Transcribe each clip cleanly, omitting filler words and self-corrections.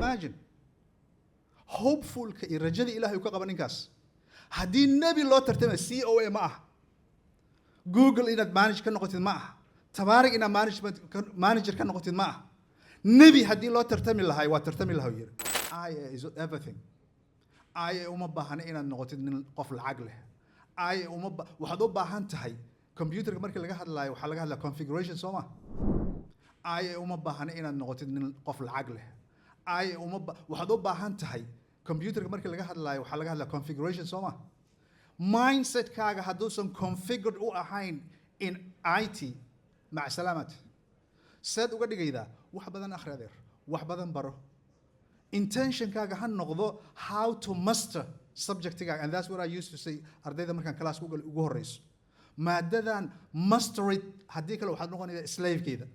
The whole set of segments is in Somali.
Imagine hopefulka iyo rajada Ilaahay uu ka qaba ninkaas. Haddii nebi loo tartamay, COA ma aha, Google inaad manage ka noqotid ma aha, Tabaarig inaad management manager ka noqotid ma aha. Nebi haddii loo tartami lahay, waa tartami lahaa, uu yiri. IA is everything. IA uma baahna inaad noqotid nin qof lacag leh. IA uma waxaad u baahan tahay computerka. Markii laga hadlaayo, waxaa laga hadlaya configuration, soo ma? IA uma baahna inaad noqotid nin qof lacag leh. IA uma waxaad u baahan tahay computerka. Markii laga hadlaayo, waxaa laga hadlaya configuration, soo ma? Mindsetkaaga hadduusan configured u ahayn in IT, mac salaamat. Seed uga dhigaydaa? Wax badan akhri, adeer, wax badan baro. Intentionkaaga ha noqdo how to master subjectigaaga. And that's what I used to say ardayda markaan class ku ugu horeyso: maadadan master it. Haddii kale waxaad noqonaydaa slavekeeda.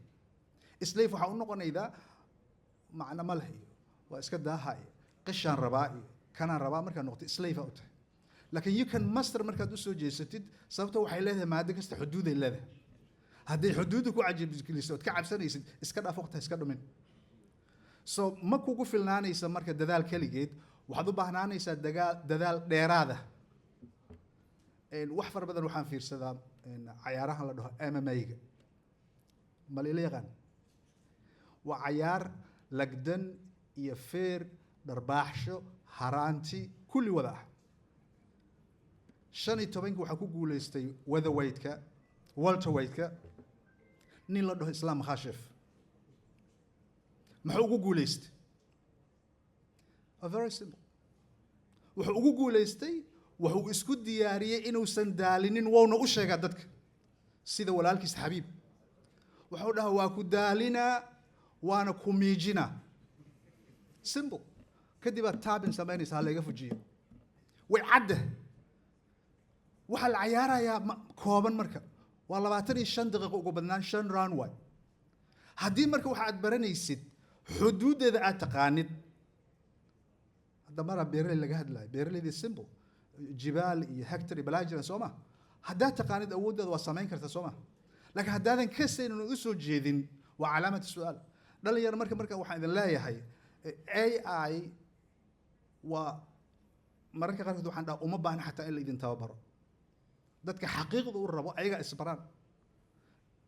Slave waxaa u noqonaydaa macno ma leh iyo waa iska daaha iyo qishaan rabaa iyo kanaan rabaa. Markaad noqoto slave u tahay. Laakiin you can master markaad usoo jeesatid, sababto waxay leedahay maado kasta xuduuday leedahay. Hadday xuduudda ku cajabgeliso ood ka cabsanaysid, iska dhaaf, waqti ha iska dhumin. So ma kugu filnaanaysa marka dadaal keligeed, waxaad u baahnaanaysaa dadaal dheeraada. Wax fara badan waxaan fiirsadaa cayaarahan la dhaho MMA-ga. Ma la ila yaqaan? Waa cayaar lagdan iyo feer, dharbaaxsho, haraanti, kulli wada ah. 15-kii waxaa ku guuleystay welterweight-ka, welterweight-ka, nin la dhaho Islam Makhachev. Muxuu ugu guuleystay? Very simple. Wuxuu ugu guuleystay, wuxuu isku diyaariyey inuusan daalinin. Wowna u sheegaa dadka, sida walaalkiis Xabiib. Wuxuu dhahaa, "Waa ku daalinaa, waana ku miijinaa." Simple. Kadib aad taabin samaynaysa, ha layga fujiyo. Way cadda. Waxaa la cayaarayaa kooban marka waa 25 daqiiqo, ugu badnaan shan round waay. Haddii marka waxa aad baranaysid xuduuddeeda aad taqaanid. Hadda maraa beeraley laga hadlayo, beeraleydii simple, jibaal iyo hectar iyo balaa jiran, soo ma? Haddaad taqaanid awooddeeda, waa samayn karta, soo ma? Laakiin haddaadan ka saynin oo u soo jeedin, waa calaamatu su-aal. Dhalinyaro, marka waxaan idin leeyahay, AI waa mararka qaarkood waxaan dhaha uma baahna xataa in la idin tababaro. Dadka xaqiiqda u rabo ayagaa isbaraan.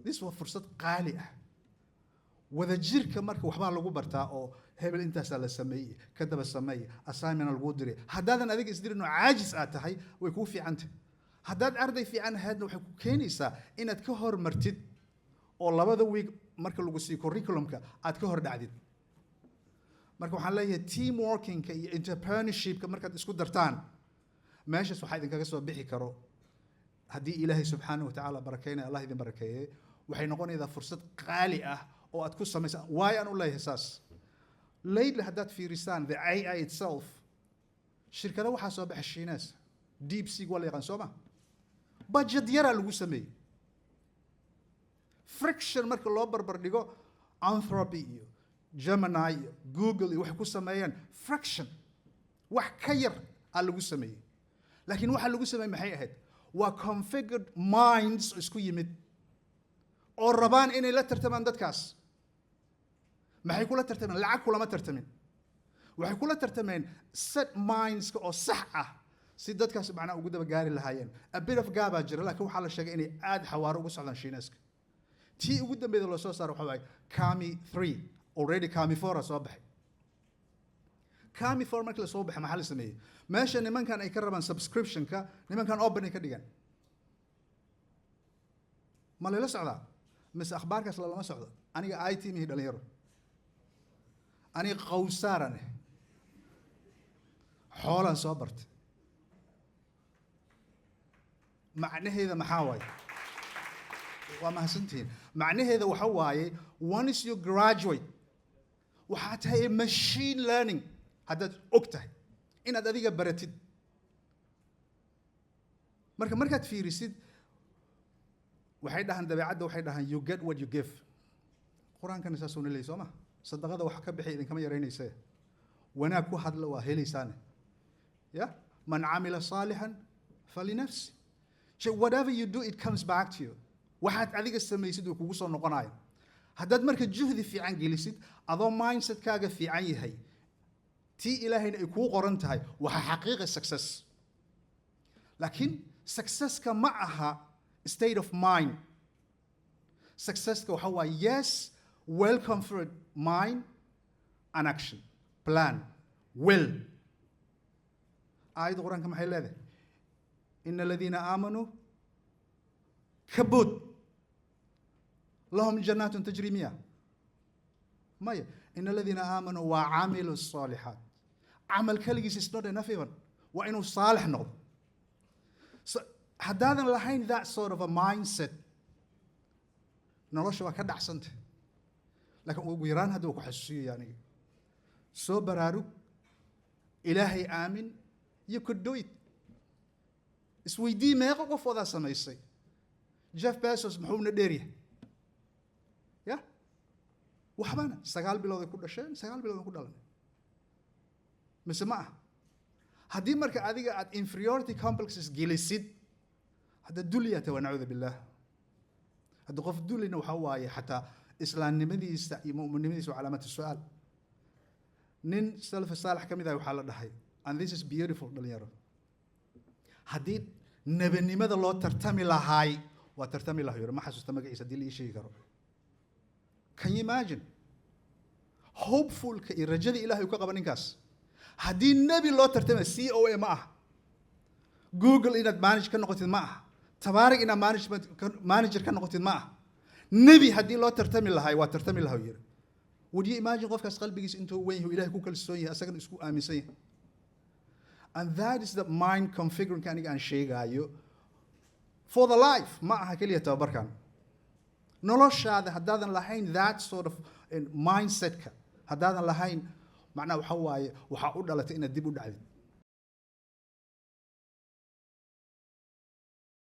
This waa fursad qaali ah. Wadajirka marka waxbaa lagu bartaa oo hebel intaasaa la sameeyey, ka daba sameey, assignment laguu diray. Haddaadan adiga isdirin oo caajis aad tahay, way kuu fiicantah. Haddaad arday fiican ahaydna, waxay ku keenaysaa inaad ka hormartid oo labada week marka lagu siiyo curriculumka aad ka hor dhacdid. Marka waxaan leeyahay, team workingka iyo entrepreneurshipka markaad isku dartaan, meeshaas waxaa idinkaga soo bixi karo, haddii Ilaahay subxaanahu wa tacaala barakeynaya, Allah idin barakeeye, waxay noqonaysaa fursad qaali ah oo aad ku samaysaan. Waayo aan u leeyahay saas, lately haddaad fiirisaan the AI itself, shirkado waxaa soo baxa Shiinees, DeepSeek waa la yaqaan, soo ma? Budget yaraa lagu sameeyey, fraction marka loo barbar dhigo Anthropic iyo Gemini iyo Google iyo waxay ku sameeyeen, fraction, wax ka yar aa lagu sameeyey. Laakiin waxa lagu sameeyey maxay ahayd? Waa configured minds isku yimid oo rabaan inay la tartamaan dadkaas. Maxay kula tartameen? Lacag kulama tartamin. Waxay kula tartameen set mindska oo sax ah, si dadkaas macnaha ugu daba gaari lahaayeen. A bit of gap baa jira, laakiin waxaa la sheegay inay aada xawaaro ugu socdaan Shiineeska. Tii ugu dambeyda loo soo saaro waxa waaye Kimi 3. Already Kimi 4 a soo baxay. Kimi 4 markii la soo baxay, maxaa la sameeyey? Meesha nimankan ay ka rabaan subscription-ka, nimankan open ay ka dhigaan. Ma layla socdaa mise akhbaarkaas lalama socdo? Aniga IT mihi, dhalinyaro. Aniga qawsaaran eh, xoolaan soo bartay. Macnaheeda maxaa waaye? Waa mahadsantihiin. Macnaheeda waxa waaye, once you graduate, waxaa tahay machine learning. Haddaad og tahay inaad adiga baratid, marka markaad fiirisid, waxay dhahaan dabeecadda, waxay dhahaan, "You get what you give." Qur-aankana saasuu na leeyay, soo ma? Sadaqada wax ka bixi idinkama yaraynayse. Wanaag ku hadla, waa helaysaane. Ya man camila saalixan falinafsi. So whatever you do, it comes back to you. Waxaad adiga samaysid uu kugu soo noqonayo. Haddaad marka juhdi fiican gelisid, adoo mindsetkaaga fiican yahay. Tii Ilaahayna ay kuu qoran tahay, waxaa xaqiiqa success. Laakiin successka ma aha state of mind. Successka waxa waa, yes, well configured mind and action plan will. Aayadda Qur-aanka maxay leedahay? "إن الذين آمنوا" ka bood, "لهم جنات تجري" miya? Maya. "إن الذين آمنوا وعملوا الصالحات." Camal kaligiis is not enough even, waa inuu saalix noqdo. So haddaadan lahayn that sort of a mindset, nolosha waa ka dhacsanta. Laakiin ugu yaraan hadda waa ku xasuusiyaya aniga: soo baraarug, Ilaahay aamin, you could do it. Isweydii, meeqa qof wadaa samaysay? Jeff Bezos muxuuna dheeryahay? Ya waxbana 9 bilood ay ku dhasheen, 9 bilood ay ku dhalanay, mise ma ah? Haddii marka adiga aad inferiority complexes gelisid, hadda duliyata waa, nacuudu billaah. Hadda qof dulina waxa waaye xataa islaamnimadiisa iyo mu'minnimadiisa waa calaamatu su-aal. Nin salaf saalax ka mid ah waxaa la dhahay, and this is beautiful, dhalinyaro, haddii nebinimada loo tartami lahaay, waa tartami lahaa. Yiri, ma xasuusta magaciisa, haddii la ii sheegi karo. Can you imagine hopefulka iyo rajada Ilahay uu ka qaba ninkaas? Haddii nebi loo tartamay, COA ma aha, Google inaad manage ka noqotid ma aha, Tabaarig inaad management manager ka noqotid ma aha. Nebi haddii loo tartami lahay, waa tartami lahaa, yiri. Would you imagine qofkaas qalbigiisa intuu weyn yahay, Ilahay ku kalsoon yahay, asagana isku aaminsan yahay? And that is the mind configuring aniga aan sheegaayo for the life. Ma aha keliya tababarkan. Noloshaada haddaadan lahayn that sort of mindsetka, haddaadan lahayn, macnaha waxa waaye waxaa u dhalatay inaad dib u dhacdid.